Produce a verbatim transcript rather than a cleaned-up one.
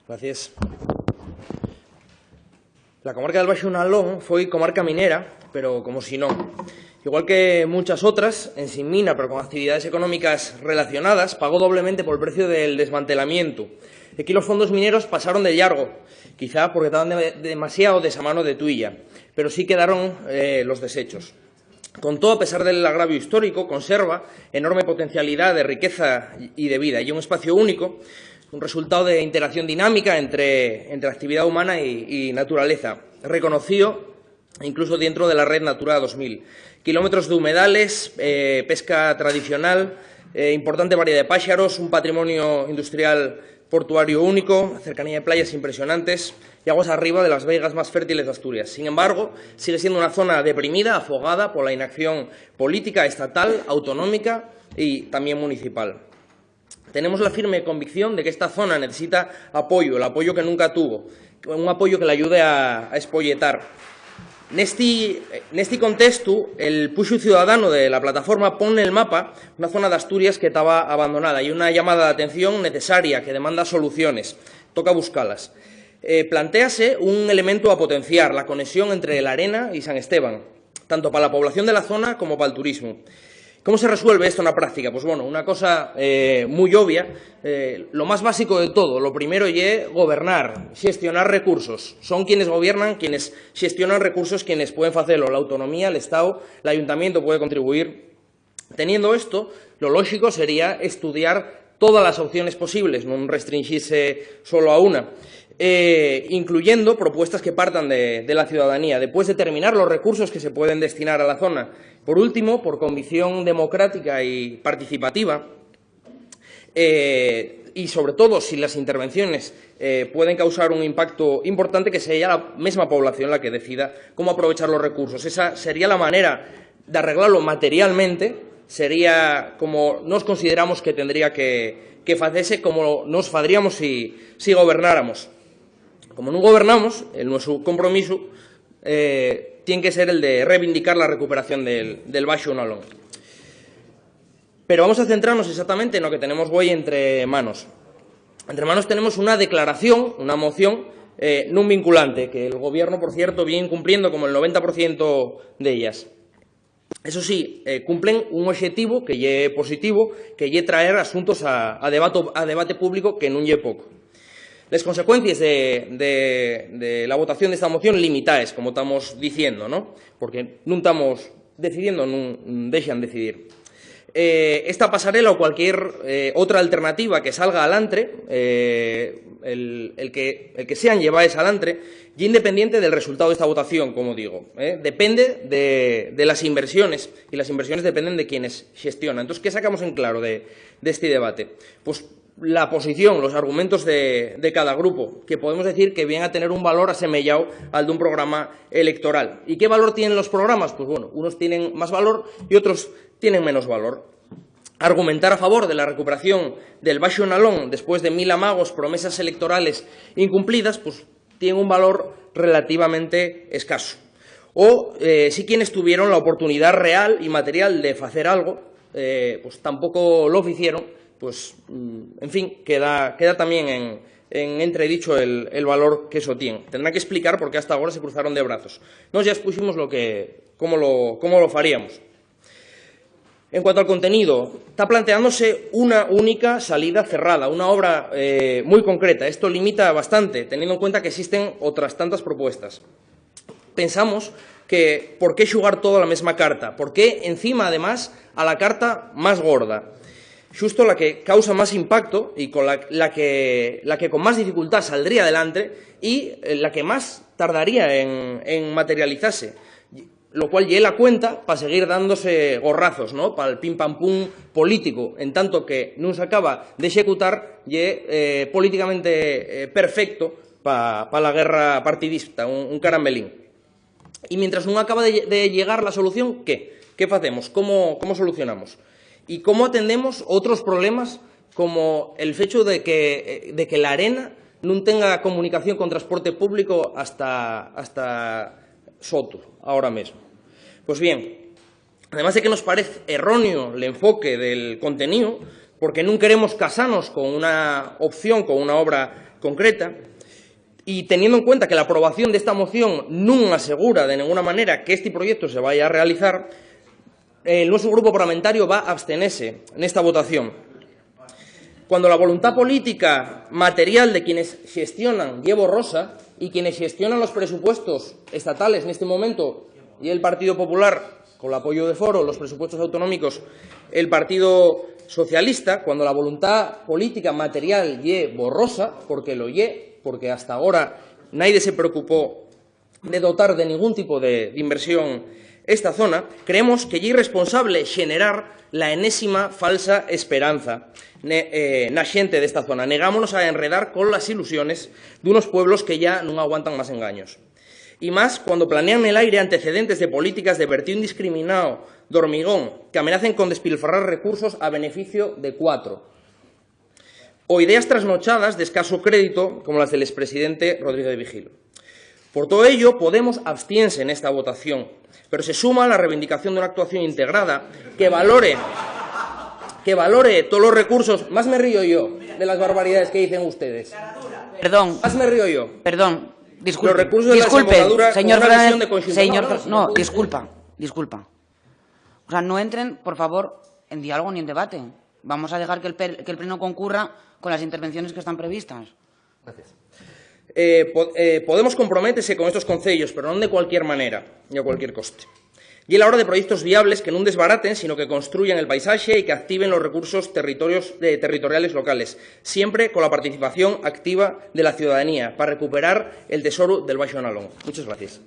Gracias. La comarca del Baxu Nalón foi comarca minera, pero como si non. Igual que munchas otras, ensin mina, pero con actividades económicas relacionadas, pagó doblemente pol preciu del desmantelamientu. Equí los fondos mineros pasaron de llargo, quizá porque taban de-, demasiao desamano de tuya, pero sí quedaron, eh, los desechos. Con todo, a pesar del agraviu histórico, conserva enorme potencialidá de riqueza y de vida. Ye un espacio único, un resultao de interacción dinámica entre, entre actividá humana y, y naturaleza, reconocío incluso dientro de la red Natura dos mil. Quilómetros d'humedales, eh, pesca tradicional, eh, importante variedá de páxaros, un patrimonio industrial portuario único, cercanía de playas impresionantes y aguas arriba de las veigas más fértiles d'Asturias. Sin embargo, sigue siendo una zona deprimida, afogada por la inacción política estatal, autonómica y también municipal. Tenemos la firme convicción de que esta zona necesita apoyo, el apoyo que nunca tuvo, un apoyo que la ayude a, a espolletar. Nesti, nesti contestu, el puxu ciudadano de la plataforma pon nel mapa una zona d'Asturias que taba abandonada y una llamada d'atención necesaria que demanda soluciones. Toca buscalas. Eh, plantéase un elemento a potenciar, la conexión entre La Arena y San Esteban, tanto pa la población de la zona como pal turismu. ¿Cómo se resuelve esto na práctica? Pues bueno, una cosa, eh, mui obvia, eh, lo más básico de todo, lo primero ye gobernar, xestionar recursos. Son quienes gobiernan, quienes xestionan recursos, quienes pueden facelo. La autonomía, el Estao, l'ayuntamiento puede contribuir. Teniendo esto, lo lóxico sería estudiar todas las opciones posibles, nun restrinxise solo a una, eh, incluyendo propuestas que partan de, de la ciudadanía, depués determinar los recursos que se pueden destinar a la zona. Por último, por convicción democrática y participativa, eh, y sobre todo si las intervenciones, eh, pueden causar un impacto importante, que sea la mesma población la que decida cómo aprovechar los recursos. Esa sería la manera d'arreglalo materialmente, sería como nos consideramos que tendría que, que facese, como nos fadríamos si, si gobernáramos. Como nun gobernamos, el nuesu compromisu, eh, tien que ser el de reivindicar la recuperación del, del Baxu Nalón. Pero vamos a centrarnos exactamente no que tenemos güei entre manos. Entre manos tenemos una declaración, una moción, eh, nun vinculante, que el gobierno, por cierto, viene incumpliendo como el noventa por ciento d'ellas. Eso sí, eh, cumplen un oxetivo que ye positivo, que ye traer asuntos a, a debato-, a debate público, que nun ye poco. Les consecuencies de, de, de la votación d'esta moción, limitaes, como tamos diciendo, ¿no? Porque nun tamos decidiendo, nun dexan decidir. Eh, esta pasarela o cualquier, eh, otra alternativa que salga alantre, eh, el, el que, el que sean llevaes alantre, ye independiente del resultao d'esta votación, como digo, ¿eh? Depende de, de las inversiones, y las inversiones dependen de quienes xestionan. Entós, ¿qué sacamos en claro de, d'esti debate? Pues la posición, los argumentos de, de cada grupo, que podemos decir que vien a tener un valor asemeyao al d'un programa electoral. ¿Y qué valor tienen los programas? Pues bueno, unos tienen más valor y otros tienen menos valor. Argumentar a favor de la recuperación del Baxu Nalón después de mil amagos, promesas electorales incumplidas, pues tien un valor relativamente escaso. O, eh, si quienes tuvieron la oportunidá real y material de facer algo, eh, pues tampoco lo ficieron, pues, mm, en fin, queda, queda tamién en, en entredicho el, el valor que eso tien. Tendrán que explicar por qué hasta agora se cruzaron de brazos. Nos ya expuximos lo que, cómo lo, cómo lo faríamos. En cuanto al contenido, ta planteándose una única salida cerrada, una obra, eh, mui concreta. Esto limita bastante, teniendo en cuenta que existen otras tantas propuestas. Pensamos que, ¿por qué xugar todo a la mesma carta? ¿Por qué encima, además, a la carta más gorda? Xusto la que causa más impacto y con la, la que, la que con más dificultá saldría adelante y, eh, la que más tardaría en, en materializase. Lo cual ye la cuenta pa seguir dándose gorrazos, ¿no? Pal pim pam pum político, en tanto que nun s'acaba d'executar, ye, eh, políticamente, eh, perfecto pa, pa la guerra partidista, un, un carambelín. Y mientras nun acaba de, de llegar la solución, ¿qué? ¿Qué facemos? ¿Cómo, cómo solucionamos? ¿Y cómo atendemos otros problemas como el fecho de que, eh, de que La Arena nun tenga comunicación con transporte público hasta, hasta Soto, ahora mesmo? Pues bien, además de que nos parez erróneo l'enfoque del conteníu, porque nun queremos casanos con una opción, con una obra concreta, y teniendo en cuenta que la aprobación d'esta moción nun asegura de nenguna manera que esti proyectu se vaya a realizar, el nuesu grupu parlamentario va abstenese nesta votación. Cuando la voluntá política material de quienes xestionan ye borrosa, y quienes xestionan los presupuestos estatales nesti momentu ye el Partido Popular, col apoyu de Foro, los presupuestos autonómicos, el Partido Socialista, cuando la voluntá política material ye borrosa, porque lo ye, porque hasta agora naide se preocupó de dotar de ningún tipo de, d'inversión esta zona, creemos que ye irresponsable xenerar la enésima falsa esperanza ne-, eh, na xente d'esta zona. Negámonos a enredar con las ilusiones d'unos pueblos que ya nun aguantan más engaños. Y más cuando planean nel aire antecedentes de políticas de vertíu indiscriminao d'hormigón que amenacen con despilfarrar recursos a beneficio de cuatro. O ideas trasnochadas d'escasu crédito, como las del expresidente Rodríguez de Vigil. Por todo ello, Podemos abstiense nesta votación, pero se suma a la reivindicación d'una actuación integrada que valore, que valore tolos recursos. Más me río yo de las barbaridades que dicen ustedes. Perdón, Más me río yo. perdón. Disculpe, Los recursos de la disculpe, desembocadura señor con una Fernández, visión de conxunto. señor No, no, Fer- no, disculpa, disculpa. O sea, no entren, por favor, en diálogo ni en debate. Vamos a dejar que el, per- que el pleno concurra con las intervenciones que están previstas. Eh, po- eh, Podemos comprométese con estos concellos, pero non de cualquier manera ni a cualquier coste. Ye la hora de proyectos viables que nun desbaraten, sino que construyan el paisaxe y que activen los recursos territorios, eh, territoriales locales, siempre con la participación activa de la ciudadanía, pa recuperar el tesoru del Baixo Nalón. Muchas gracias.